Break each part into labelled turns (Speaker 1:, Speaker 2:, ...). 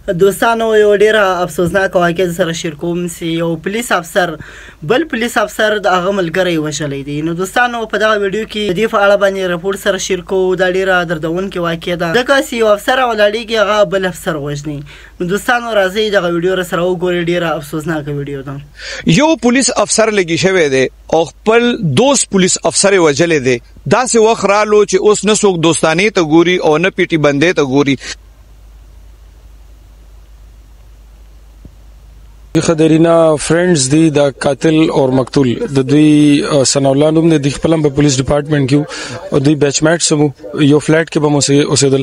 Speaker 1: دوستانو یو ډیره افسوسناکه واقعه سره شریکوم چې یو پولیس افسر بل پولیس افسر د هغه ملګری وژلی دی. نو دوستانو په دغه ویډیو کې د دې په اړه باندې رپورټ سره شریکو. دا ډیره دردونکې واقعه ده، ځکه چې یو افسر ولاړېږي هغه بل افسر وژني. نو دوستانو راځئ دغه ویډیو را سره وګورئ، ډیره افسوسناکه ویډیو ده.
Speaker 2: یو پولیس افسر لګي شوی دی او خپل دوست پولیس افسر وژلی دی. داسې وخت رالو چې اوس نه څوک دوستانې ته ګوري او نه پیټي بندې ته ګوري.
Speaker 3: خدرینا فرندز دی د قاتل او مقتول د دوی ثنا الله نوم دی، د خپل په پولیس ډپارټمنټ کې او دوی بیچ میټس مو یو فلیټ کې به مو اوسېدل.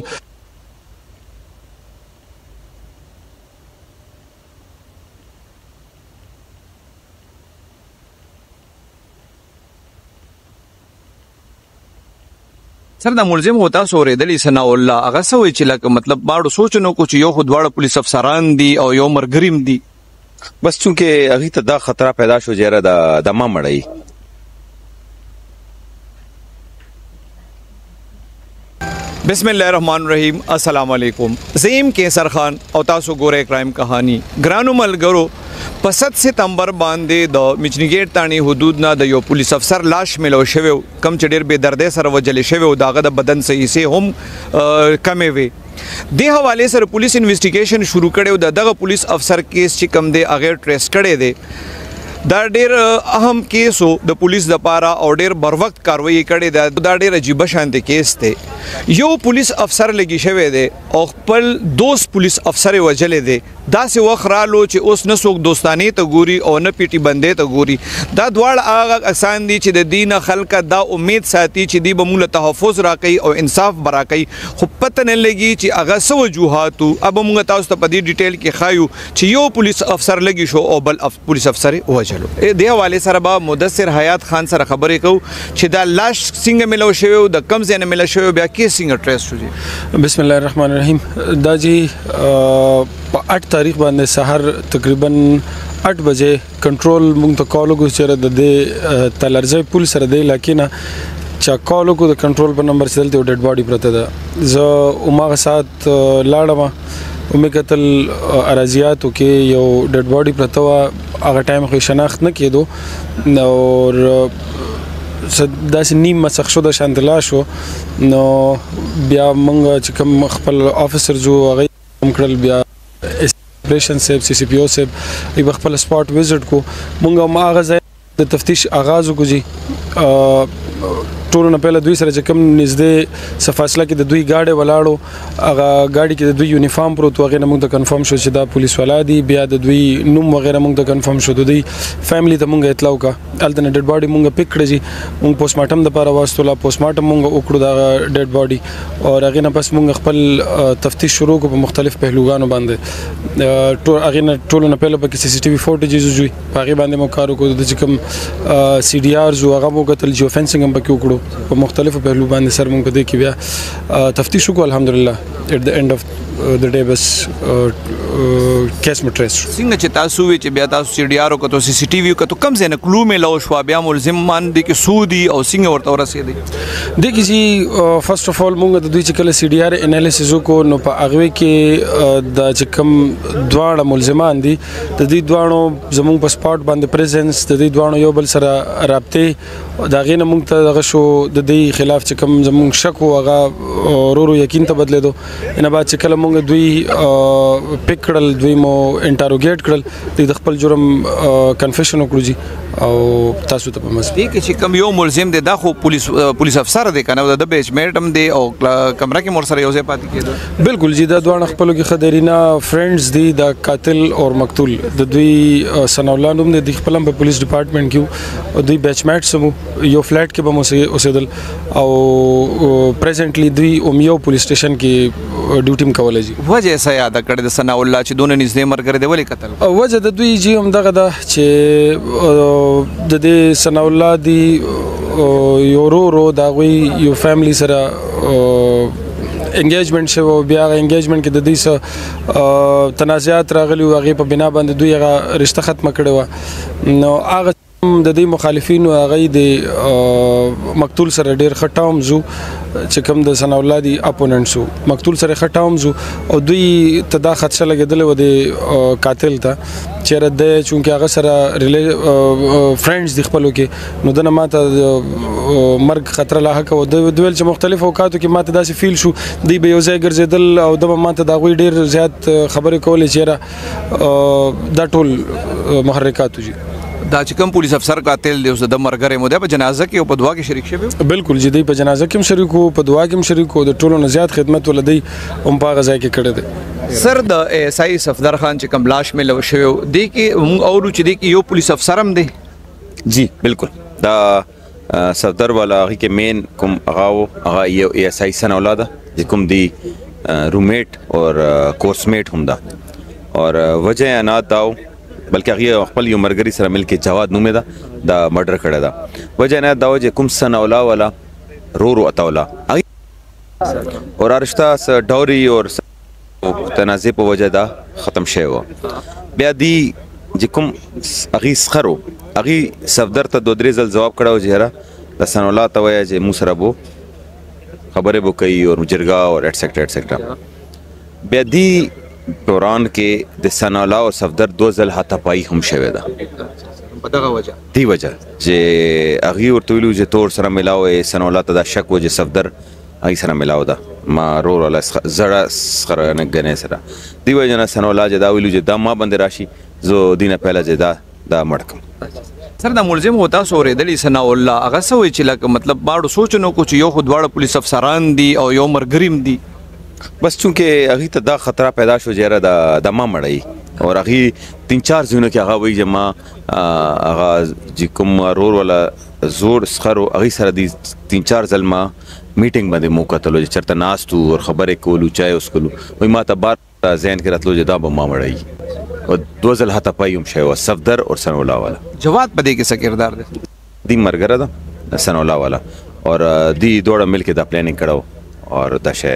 Speaker 2: سر دا ملزم هو تاسو اورېدلی ثنا الله هغه څه وایي چې لکه مطلب باړو سوچ نه کو چې یو خو دواړه پولیس افسران دي او یو مرګریم دي.
Speaker 4: بس چونکه هغه ته دا خطر پیدا شو چې یاره د ما مړی.
Speaker 2: بسم الله الرحمن الرحیم. السلام علیکم، زیم کیسر خان او تاسو ګورئ کرایم کہانی. ګرانو ملګرو، په 7 ستمبر باندې د مچنیګیټ تاڼې حدود نه د یو پولیس افسر لاش ملو شوی، کم چې ډیر بې دردۍ سره وژل شوی او د هغه د بدن څه حصې هم کمې وې. دې حوالې سره پولیس انویسټیګیشن شروع کړی او د دغه پولیس افسر کیس چې کم دی هغه ټریس کړی دی. دا ډیر اهم کیس و د پولیس دپاره او ډیر بر وخت کاروایی کړې ده. دا ډیر عجیبه شانتې کیس دی. یو پولیس افسر لګي شوی دی او خپل دوست پولیس افسر یې وژلی دی. داسې وخت رالو چې اوس نه څوک دوستانې ته ګوري او نه پیټي بندې ته ګوري. دا دواړه هغه کسان دي چې د دې نه خلک دا امید ساتي چې دی به موږ له تحفظ راکوي او انصاف به راکوي، خو پته نه لګي چې هغه څه وجوهات وو. اب موږ تاسو ته په دې ډیټیل کې ښایو چې یو پولیس افسر لګي شو او بل پولیس افسر یې وژلو. دې حوالې سره به مدثر حیات خان سره خبرې کوو چې دا لاش څنګه ملو شوی او د کوم ځای نه ملو شوی او بیا کیس څنګه ټریس شو.
Speaker 3: بسم الله الرحمن الرحیم. دا جی په 8 تاریخ باندې سحر تقریبا 8 بجې کنټرول مونږ ته کال وکړو چې د دې تلرزی پول سره د علاقې نه چا کال وکړو د کنټرول په نمبر چې دلته یو ډیډ باډي پرته ده. زه هماغه ساعت لاړم ومې کتل اراضیاتو کې یو ډیډ باډي پرته وه. هغه ټایم خو یې شناخت نه کېدو او داسې نیم مسخ شو د شانته لاش و. نو بیا مونږ چې کوم خپل افیسرز وو هغه هم کړل، بیا اپریشن صاحب سی سی پی او صاحب ای په خپل سپاټ وزټ کو. مونږ هم هغه ځای د تفتیش آغاز وکړو جی. ټولو نه پهله دوی سره چې کوم نږدې څه فاصله کې د دوی ګاډی ولاړو، هغه ګاډي کې د دوی یونیفارم پروت و، هغې نه موږ ته کنفرم شو چې دا پولیس والا دي. بیا د دوی نوم وغیره موږ ته کنفرم شو، د دوی فیملی ته موږ اطلاع وکړه. هلته نه ډیډ باډي موږ پک کړه جی، موږ پوسټ مارټم دپاره واستوله. پوسټ مارټم موږ وکړو دغه ډیډ باډي او هغې نه پس موږ خپل تفتیش شروع کړو په مختلف پهلوګانو باندې. هغې نه ټولو نه پهله پکې سي سي ټي وي فوټیجز وي، په هغې باندې مو کار وکړو. د چې کوم سی ډي آرز وو هغه مو وکتل، جیو فینسینګ هم پکې وکړو. په مختلفو پهلو باندې سر مونږ په دې کې بیا تفتیش وکړو. الحمدلله at the end of the day بس کیس مو ټریس شو.
Speaker 2: څنګه چې تاسو وی چې بیا تاسو سی ډي آر وکتو، سی سی ټي وي وکتو، کوم ځای نه کلو میلاو شو، بیا ملزمان دي کې څو دي او څنګه ورته ورسېدی؟
Speaker 3: دې کې چې فرست اف اول مونږ د دوی چې کله سی ډي آر انالیسز وکړو نو په هغوی کې د چې کوم دواړه ملزمان دي د دې دواړو زمونږ په سپاټ باندې پریزنس، د دې دواړو یو بل سره رابطې، د هغې نه مونږ ته دغه شو د دې خلاف چې کوم زمونږ شک و هغه ورو ورو یقین ته بدلېدو. ان بعد چې کله مونږ دوی پک کړل، دوی مو انټروګیټ کړل، دوی د خپل جرم کنفیشن وکړو جی او تاسو ته په مزه.
Speaker 2: دې کې چې کوم یو ملزم دی دا خو پولیس افسر دی که نه، د بیچ میټ هم دی او کمره کې مور سره یو ځای پاتې کېده.
Speaker 3: بالکل جی، دا دواړه خپلو کې خدرینا فرندز دي، د قاتل او مقتول د دوی ثنا الله نوم دی، د خپل هم په پولیس ډپارټمنټ کې او دوی بیچ میټس مو یو فلیټ کې به مو اوسېدل او پریزنټلی دوی اومیو پولیس سټیشن کې ډیوټي هم کوله جی.
Speaker 2: وجه یې څه یاده کړې د ثنا الله چې دونه نږدې ملګری دی ولې قتل؟
Speaker 3: وجه د دوی جی هم دغه ده چې د دې ثنا الله دی یو ورور د هغوی یو فیملی سره انګیجمنټ شوی او بیا هغه انګیجمنټ کې د دوی څه تنازعات راغلي وو، هغې په بنا باندې دوی هغه رشته ختمه کړې وه. نو هغه د دې مخالفینو هغه د مقتول سره ډیر ښه ټرمز وو، چې کوم د ثنا الله دی اپوننټس وو، مقتول سره ښه ټرمز وو، او دوی ته دا خدشه لګېدلې وه د قاتل ته چې یاره دی چونکې هغه سره فرینډز دي خپلو کې، نو دنه ماته مرګ خطر لاحقه وه. دوی ویل چې مختلف اوقاتو کې ماته داسې فیل شو دوی به یو ځای ګرځېدل او ده به ماته د هغوی ډېر زیات خبرې کولې چې یاره دا ټول محرکات وو.
Speaker 2: دا چې کوم پولیس افسر قاتل دی، اوس د مرګره مو دی په جنازه کې او په دعا کې شریک شوی؟
Speaker 3: بالکل جی، دی په جنازه کې هم شریک وو، په دعا کې هم شریک وو، د ټولو نه زیات خدمت ول دی هم په هغه ځای کې کړی دی.
Speaker 2: سر د ایس آی صفدر خان چې کوم لاش ملو شوی دی کې موږ اورو چې دی کې یو پولیس افسر هم دی.
Speaker 4: جی بالکل، دا صفدر والا هغه کې مین کوم هغه وو، هغه یو ایس آی ثنا الله ده چې کوم دی روممیټ او کورس میټ هم ده، اور وجه انات داو بلکې هغه خپل یو مرګري سره مل کې جواد نومې ده دا مرډر کړی ده. وجه نه دا چې کوم ثنا الله والا رورو عطا الله اور رشتہ ډوري اور تنازع په وجه دا ختم شوی و. بیا دی چې کوم هغې سخرو هغې صفدر ته دوه درې ځل ځواب کړی و چې یاره د ثنا الله ته وایه چې موږ سره بو خبرې به کوي اور جرګه اور ایټسټرا ایټسټرا. بیا دی دوران کې د ثنا الله او صفدر دوه ځل هاتاپایي هم شوې ده.
Speaker 2: په دغه وجه
Speaker 4: دی وجه چې هغې ورته ویلي چې تور سره ملاو یې، ثنا الله ته دا شک و چې صفدر هغې سره ملاو ده، ما رور والا زړه سره نه ګنې سره. دی وجه نه ثنا الله چې دا ویلي چې دا ما باندې راشي، زه دینه پهله چې دا مړ کړم.
Speaker 2: سر دا ملزم هو تاسو اورېدلی ثنا الله هغه څه وایي چې لکه مطلب باړو سوچ نه کو چې یو خو دواړه پولیس افسران دي او یو مرګریم دي؟
Speaker 4: بس چونکې هغې ته دا خطر پیدا شو چې یاره دا ما مړوي، اور هغې تین چار ځایونو کې هغه وایي چې ما هغه چې کوم رور والا زوړ سخر و هغې سره دی تین چار ځل ما میټینګ باندې مو کتلو چې چېرته ناست وو اور خبرې کولو، چای وڅښلو، وایي ما ته بار ذهن کې راتلو چې دا به ما مړوي. او دوه ځل هاتاپایي هم شوی وه صفدر اور ثنا الله والا.
Speaker 2: جواد په دې کې څه کردار دی؟
Speaker 4: دی مرګره ده ثنا الله والا، اور دی دواړه مل کې دا پلانینګ کړی اور دا شی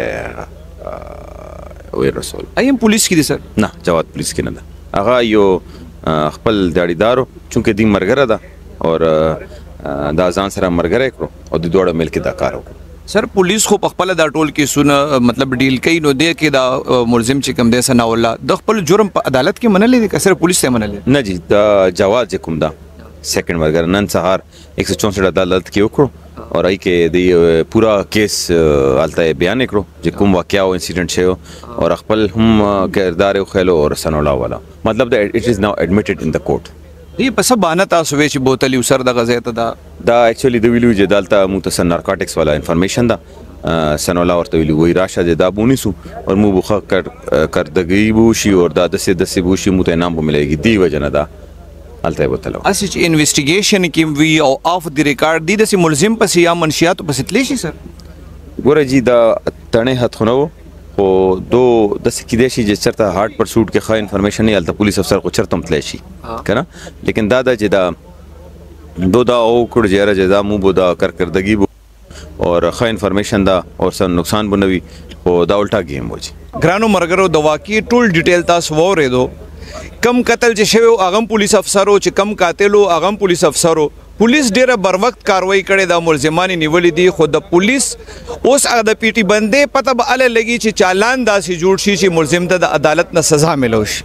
Speaker 4: وی رسول.
Speaker 2: ایم پولیس کې دی سر؟
Speaker 4: نه، جواد پولیس کې نه ده، هغه یو خپل دیاړیدار و، چونکې دی مرګره ده اور دا ځان سره مرګری کړو او د دواړو مل کې دا کار وکړو.
Speaker 2: سر پولیس خو په خپله دا ټول کیسونه مطلب ډیل کوي، نو دې کې دا ملزم چې کوم دی ثنا الله د خپل جرم په عدالت کې منلی دی که صرف پولیس ته یې منلی؟
Speaker 4: نه جی، دا جواد چې کوم ده سیکنډ مرګر نن سهار 164 عدالت کې وکړو اور ای کې دی پورا کیس هلته یې بیان کړو چې کوم واقعا او انسیډنټ شوی اور خپل هم کردار یې وښیلو اور ثنا الله والا مطلب دا اټ از ناو اډمیټډ ان د کورټ.
Speaker 2: دې په څه بهانه تاسو وی چې بوتل یو سر دغه ځای ته دا؟
Speaker 4: دا اکچولی د ویلو چې دلته موږ ته څه نارکاټکس والا انفارمیشن ده، ثنا الله ورته ویلي وایي راشه چې دا به ونیسو اور موږ به ښه کردګي به وشي اور دا داسې داسې به وشي، موږ ته انعام به ملایږي. دې وجه نه ده هلته یې بوتله.
Speaker 2: هسې چې انویسټیګیشن کې وي او آف د ریکارډ دی داسې ملزم پسې یا منشیاتو پسې تللی شي سر؟
Speaker 4: ګوره جی، دا تڼې حد خو نه و، خو دو داسې کېدای شي چې چېرته هارډ پر سوټ کې ښه انفارمیشن نه، هلته پولیس افسر خو چېرته هم تللی شي که نه، لیکن دا ده چې دا دو دا وکړو چې یاره چې دا موږ به دا کارکردګي به اور ښه انفارمیشن ده اور څه نقصان به نه وي، خو دا الټا ګیم و جی.
Speaker 2: ګرانو مرګرو، د واقعي ټول ډیټیل تاسو واورېدو. کم قتل چې شوی و هغه هم پولیس افسر و، چې کم قاتل و هغه هم پولیس افسر و. پولیس ډېره بر وخت کاروایی کړې ده، ملزمان یې نیولي دي، خو د پولیس اوس هغه د پی ټي بندې پته به هله لګي چې چالان داسې جوړ شي چې ملزم ته د عدالت نه سزا میلو شي.